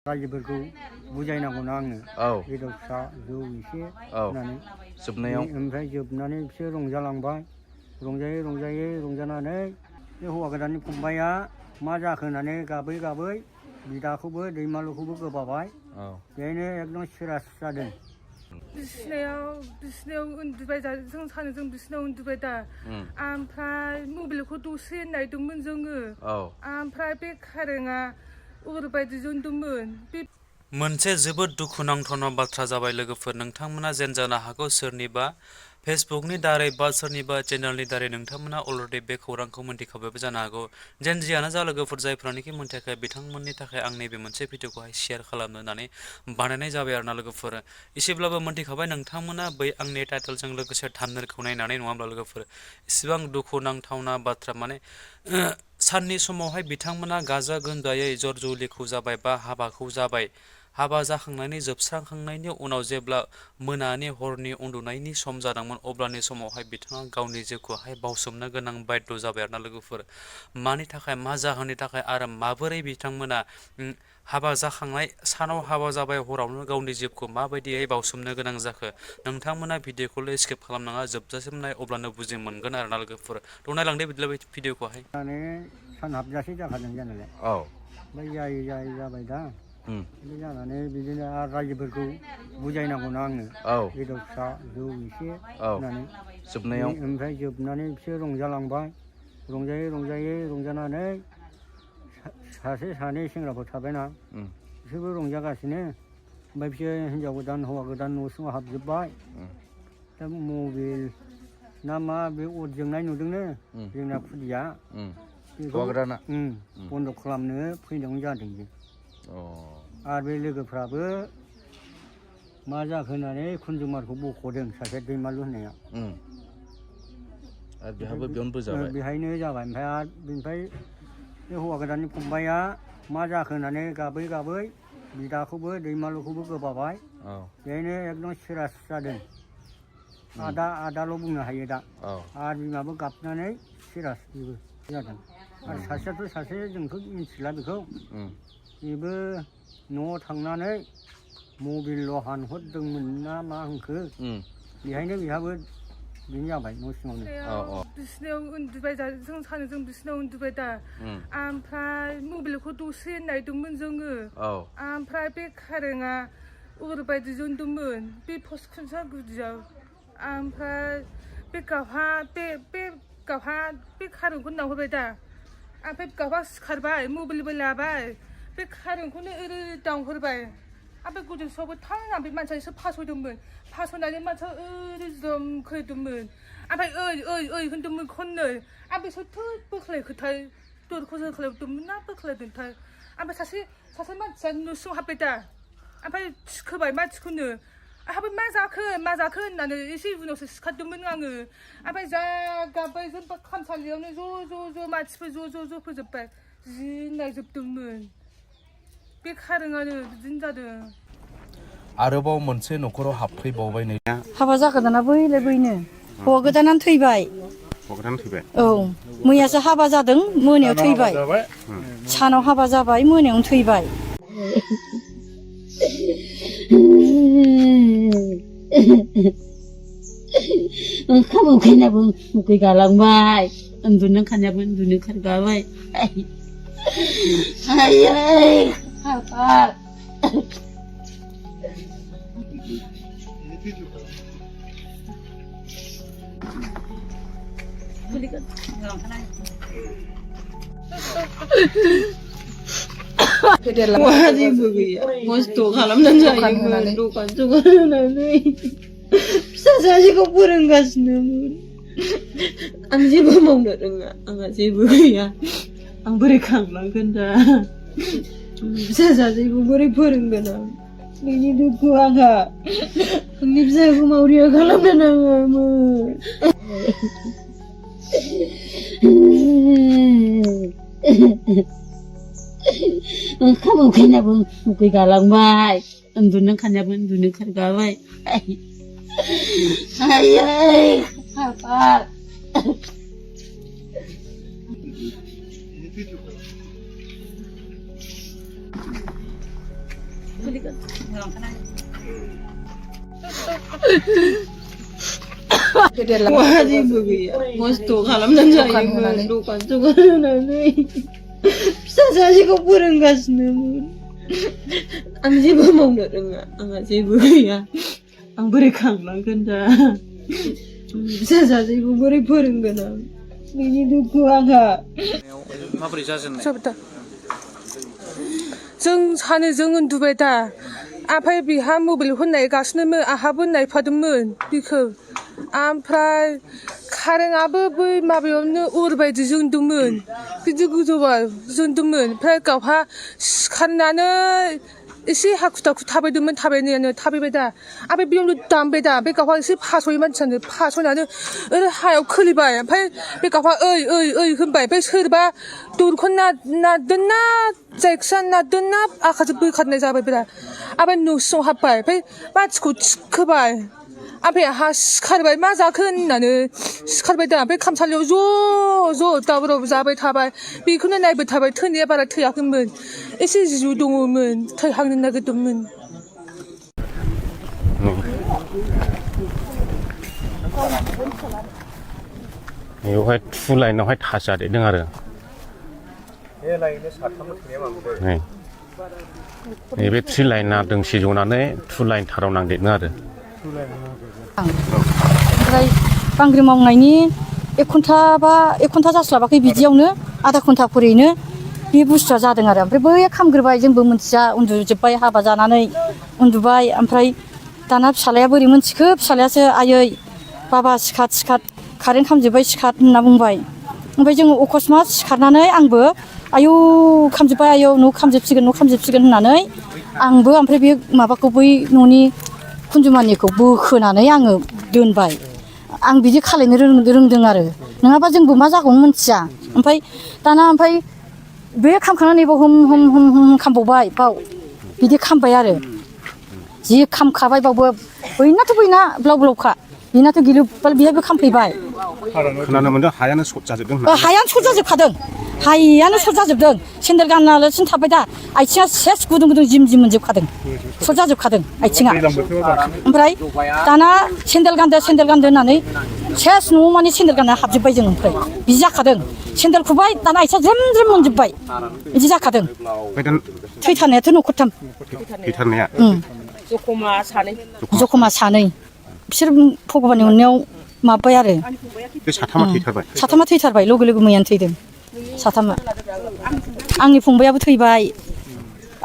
रायजोफोरखौ बुजायनांगौना आङो बेदर फिसा जौ एसे होनानै जोबनायाव ओमफ्राय जोबनानै बिसोर रंजालांबाय रंजानानै बे हौवा गोदाननि फंबाया मा जाखो होननानै गाबै गाबै बिदाखौबो दैमालुखौबो गोबाबाय बेनो एकदम सिरास जादों बिसिनायाव उन्दुबाय जों सानैजों बिसिनायाव उन्दुबाय दा ओमफ्राय मबाइलखौ दसे नायदोंमोन जोङो ओमफ्राय बे कारेन्टआ ओरैबायदि जोंदोंमोन मोनसे जोबोद दुखुनांथाव बाथ्रा जाबाय लोगोफोर नोंथांमोना जेन जानो हागौ सोरनिबा फेसबुकनि दारै बा सोरनिबा चेनेलनि दारै नोंथांमोना अलरेडि बे खौरांखौ मोनथिखाबायबो जानो हागौ जेन जियानो जा लोगोफोर जायफ्रानोखि मोनथियाखै बिथांमोननि थाखाय आं नैबे मोनसे भिडिअखौहाय शेयार खालामनो होननानै बानायनाय जाबाय आरोना लोगोफोर एसेब्लाबो मोनथिखाबाय नोंथांमोना बै आंनि टाइटेलजों लोगोसे थाम्बनेलखौ नायनानै नङा होमब्ला लोगोफोर इसिबां दुखुनांथावना बाथ्रा माने साननि समावहाय बिथांमोना गाजा गोमजायै जर जुलिखौ जाबाय बा हाबाखौ जाबाय हाबा जाखांनानै जोबस्रांखांनायनि उनाव जेब्ला मोनानि हरनि उन्दुनायनि सम जादोंमोन अब्लानि समावहाय बिथाङा गावनि जिउखौहाय बावसोमनो गोनां बायध' जाबाय आरोना लोगोफोर मानि थाखाय मा जाहोननि थाखाय आरो माबोरै बिथांमोना हाबा जाखांनाय सानाव हाबा जाबाय हरावनो गावनि जिउखौ माबायदियै बावसोमनो गोनां जाखो नोंथांमोना भिडिअखौल' स्किप खालामनाङा जोबजासिम नाय अब्लानो बुजि मोनगोन आरोना लोगोफोर थ' नायलांदो बिदिब्ला बे भिडिअखौहाय सान हाबजासे जाखादों जानायालाय ओमफ्राय जाबाय दा बे जानानै बिदिनो आरो रायजोफोरखौ बुजायनांगौना आङो बेदर फिसा जौ एसे होनानै जोबनायाव ओमफ्राय जोबनानै बिसोर रंजालांबाय रंजानानै सासे सानै सेंग्राफोर थाबायना बिसोरबो रंजागासिनो ओमफ्राय बिसोर हिनजाव गोदान हौवा गोदान न' सिङाव हाबजोब्बाय दा मबाइल ना मा बे अर जोंनाय नुदोंनो जोंना खुदिया बेखौ बन्द' खालामनो फैनायावनो जादों बे आरो बे लोगोफ्राबो मा जाखो होननानै खुनजुमारखौ बख'दों सासे दैमालु होननाया बेहायनो जाबाय ओमफ्राय आरो बेनिफ्राय बे हौवा गोदाननि फंबाया मा जाखो होननानै गाबै बिदाखौबो दैमालुखौबो गोबाबाय बेनो एकदम सिरास जादों आदाल' बुंनो हायो दा आरो बिमाबो गाबनानै सिरास बेबो जादों आरो सासेयाथ' सासे जोंथ' मिथिला बेखौ बेबो न'आव थांनानै मबाइलल' हानहरदोंमोन ना मा होनखो बेहायनो बेहाबो बेनो जाबाय न' सिङावनो बिसिनायाव उन्दुबाय जों सानैजों बिसिनायाव उन्दुबाय दा ओमफ्राय मबाइलखौ दसे नायदोंमोन जोङो ओमफ्राय बे कारेन्टआ ओरैबायदि जोंदोंमोन बे पस्ट खुन्थिया गुदियाव ओमफ्राय बे गावहा बे कारेन्टखौ नाहरबाय दा ओमफ्राय गावहा सिखारबाय मबाइलबो लाबाय बे कारेन्टखौनो ओरै दांहरबाय ओमफ्राय गोजौआवबो थांना बे मानसिया एसे फासयनानै मानसिया ओरै जमखैदोंमोन ओमफ्राय ओइ होनदोंमोन खननै ओमफ्राय सोरथो बोख्लायखोथाय दरखौ जोख्लायदोंमोन ना बोख्लायदोंथाय ओमफ्राय सासे मानसिया न' सिङाव हाबबाय दा ओमफ्राय थिखोबाय मानसिखौनो आंहाबो मा जाखो होननानै एसे उनावसो सिखारदोंमोन आङो ओमफ्राय जा गाब्बाय जोंबा खामसालियावनो ज' मानसिफोर ज' फोजोबबाय जि नायजोबदोंमोन बे कारेन्टआनो बिदिनो जादों आरोबाव मोनसे न'खराव हाबफैबावबाय नै हाबा जागोदाना बैनो हौवा गोदानानो थैबाय औ मैयासो हाबा जादों मोनायाव थैबाय सानाव हाबा जाबाय मोनायावनो थैबाय ओंखाम उखैनाबो उखै गालांबाय उन्दुनो ओंखारनायाबो उन्दुनो ओंखारगाबाय आयै खाफाल जेबो गैया खस्थ' खालामनानै जायोमोन दखान होनानै फिसा सासेखौ फोरोंगासिनोमोन आं जेबो मावनो रोङा आंहा जेबो गैया आं बोरै खांलांगोन दा फिसा सासेखौ बोरै फोरोंगोन आं बेनि दुखु आंहा आंनि फिसाखौ मावरिया खालामनो नाङामोन ओंखाम उखैनाबो उखै गालांबाय उन्दुनो ओंखारनायाबो उन्दुनो ओंखारगाबाय आयै खाफाल Wah jeebo gaya, kosto खालामनानै जायोमोन दखान सखान होनानै फिसा सासेखौ फोरोंगासिनोमोन आं जेबो मावनो रोङा आंहा जेबो गैया आं बोरै खांलांगोन दा फिसा सासेखौ बोरै फोरोंगोन आं बिनि दुखु आंहा माबोरै जाजेननाय जों सानैजों उन्दुबाय दा ओमफ्राय बिहा मबाइल नायगासिनोमोन आंहाबो नायफादोंमोन बिखौ ओमफ्राय कारेन्टआबो बै माबायावनो अर बायदि जोंदोंमोन गिदिर गोजौआव जोंदोंमोन ओमफ्राय गावहा सिखारनानै एसे हाखु दाखु थाबायदोंमोन थाबायनायानो थाबायबाय दा ओमफ्राय बेयावनो दामबाय दा बे गावहा एसे फासयो मानसियानो फासयनानै ओरै हायाव खोलैबाय ओमफ्राय बे गावहा ओइ ओइ ओइ होनबाय ओमफ्राय सोरबा दरखौ नारदोंना जायखिया नारदोंना आखाइजों बोखारनाय जाबाय बिराद ओमफ्राय न' सिङाव हाबबाय ओमफ्राय मानसिखौ थिखोबाय ओमफ्राय आंहा सिखारबाय मा जाखो होननानै सिखारबाय दा ओमफ्राय खामसालियाव ज' दावराव जाबाय थाबाय बेखौनो नायबाय थाबाय थैनाया बारा थैयाखैमोन एसे जिउ दङमोन थैहांनो नागिरदोंमोन बेवहाय टु लाइनावहाय थाजादेरदों आरो नैबे थ्रि लाइना दोंसे जनानै टु लाइन थाराव नांदेरदों आरो ओमफ्राय बांग्रि मावनायनि 1 घन्टा बा 1 घन्टा जास्लाबाखै बिदियावनो आधा घन्टाफोरैनो बे बुस्थुआ जादों आरो ओमफ्राय बै खामग्रोबाय जोंबो मिथिया उन्दुजोब्बाय हाबा जानानै उन्दुबाय ओमफ्राय दाना फिसालाया बोरै मिथिखो फिसालायासो आयै बाबा सिखार सिखार कारेन्ट खामजोब्बाय सिखार होनना बुंबाय ओमफ्राय जोङो अकस्मात सिखारनानै आंबो आयौ खामजोब्बाय आयौ न' खामजोबसिगोन होननानै आंबो ओमफ्राय बे माबाखौ बै न'नि खुन्जुमानिखौ बोखोनानै आङो दोनबाय आं बिदि खालायनो रोंदों आरो नङाबा जोंबो मा जागौमोन मिथिया ओमफ्राय दाना बे खामखांनानै बाव हम खामबावबाय बाव बिदि खामबाय आरो जि खामखाबाय बावबो बैनाथ' बैना ब्लाव ब्लावखा बेनाथ' गिलु बेहायबो खामफैबाय खोनानो मोनदों हायानो सर्ट जाजोबदों होनना हायानो सर्ट जाजोबखादों हायानो सर्ट जाजोबदों सेन्देल गानालासिनो थाबाय दा आथिङा सेस गुदुं जिम मोनजोबखादों सर्ट जाजोबखादों आथिङा ओमफ्राय दाना सेन्देल गानदो होननानै सेस न'आव माने सेन्देल गानना हाबजोब्बाय जों ओमफ्राय बिदि जाखादों सेन्देल खुबाय दाना आथिङा ज्रेम मोनजोब्बाय बिदि जाखादों थैथारनायाथ' न'खरथाम थैथारनाया जखमा सानै बिसोर भगबाननि अननायाव माबाबाय आरो बे साथामा थैथारबाय लोगो मैयानो थैदों साथामा आंनि फंबायाबो थैबाय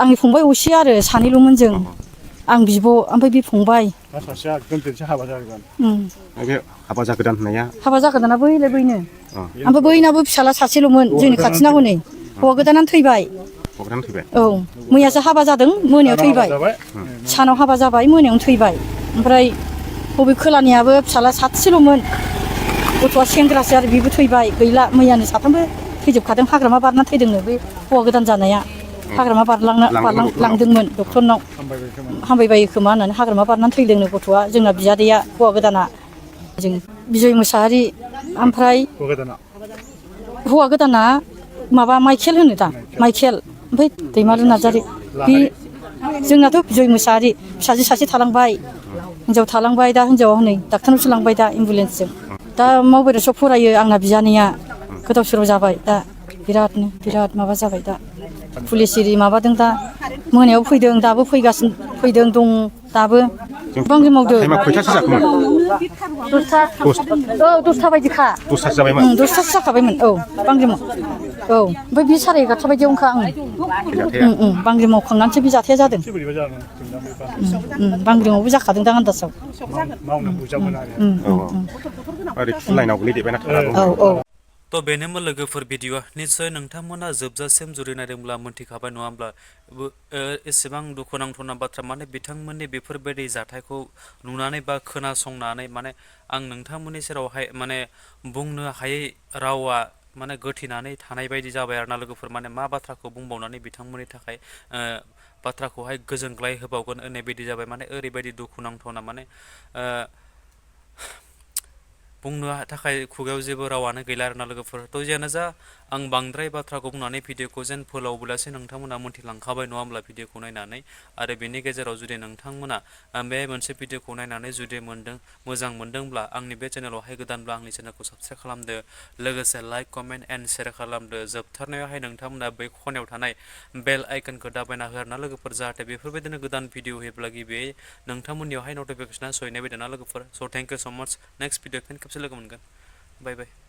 आंनि फंबाय असे आरो सानैल'मोन जों आं बिब' ओमफ्राय बे फंबाय हाबा जागोदान होननाया हाबा जागोदाना बैनो ओमफ्राय बैनाबो फिसाला सासेल'मोन जोंनि खाथिना हनै हौवा गोदानानो थैबाय औ मैयासो हाबा जादों मोनायाव थैबाय सानाव हाबा जाबाय मोनायावनो थैबाय ओमफ्राय बबे खोलानियाबो फिसाला सासेल'मोन गथ'आ सेंग्रासो आरो बेबो थैबाय गैला मैयानो साथामबो थैजोबखादों हाग्रामा बारना थैदोंनो बे हौवा गोदान जानाया हाग्रामा बारलांदोंमोन डक्टरनाव हामबायबायो खोमा होननानै हाग्रामा बारनानै थैदोंनो गथ'आ जोंना बियादैया हौवा गोदाना जों बिजय मुसाहारि ओमफ्राय हौवा गोदाना माबा माइखेल होनो दा माइखेल ओमफ्राय दैमालु नार्जारि बे जोंनाथ' बिजय मुसाहारि फिसाजो सासे थालांबाय हिन्जाव थालांबाय दा हिन्जावा हनै डाक्टारनावसो लांबाय दा एम्बुलेन्सजों दा मावबायदासआव फरायो आंना बिजानैया गोदाव सोराव जाबाय दा बिराद माबा जाबाय दा पुलिस एरि माबादों दा मोनायाव फैदों दाबो फैदों दं दाबो बांग्रि मावदों खयथासो जाखोमोन 10था बायदिखा 10थासो जाखाबायमोन औ बांग्रि माव औ ओमफ्राय बे 11:30 बायदियावनोखा बांग्रि मावखांनानैसो बे जाथाया जादों बांग्रि मावबो जाखादों दा आन्दासाव थ' बेनोमोन लोगोफोर भिडिअ निस्सय नोंथांमोना जोबजासिम जुदि नायदोंब्ला मोनथिखाबाय नङा होमब्ला एसेबां दुखुनांथावना बाथ्रा माने बिथांमोननि बेफोरबायदि जाथायखौ नुनानै बा खोनासंनानै माने आं नोंथांमोननि सेरावहाय माने बुंनो हायै रावा माने गोथेनानै थानाय बायदि जाबाय आरोना लोगोफोर माने मा बाथ्राखौ बुंबावनानै बिथांमोननि थाखाय बाथ्राखौहाय गोजोनग्लाय होबावगोन होननाय बायदि जाबाय माने ओरैबायदि दुखुनांथावना माने बुंनो थाखाय खुगायाव जेबो रावानो गैला आरोना लोगोफोर। थ' जियानो जा आं बांद्राय बाथ्राखौ बुंनानै भिडिअखौ जेन फोलावब्लासो नोंथांमोना मोनथिलांखाबाय नङा होमब्ला भिडिअखौ नायनानै। आरो बेनि गेजेराव जुदि नोंथांमोना बे मोनसे भिडिअखौ नायनानै जुदि मोजां मोनदोंब्ला आंनि बे चेनेलावहाय गोदानब्ला आंनि चेनेलखौ साबस्क्राइब खालामदो, लोगोसे लाइक कमेन्ट एन्ड शेयार खालामदो। जोबथारनायावहाय नोंथांमोना बै खनायाव थानाय बेल आइकनखौ दाबायना हो आरोना लोगोफोर, जाहाथे बेफोरबायदिनो गोदान भिडिअ होयोब्ला गिबियै नोंथांमोननियावहाय नटिफिकेसना सहैनाय बायदि ना लोगोफोर। स' थेंक इउ स' माच। नेक्स्ट भिडिअ फिन खेबसे लोगो मोनगोन। बाय बाय।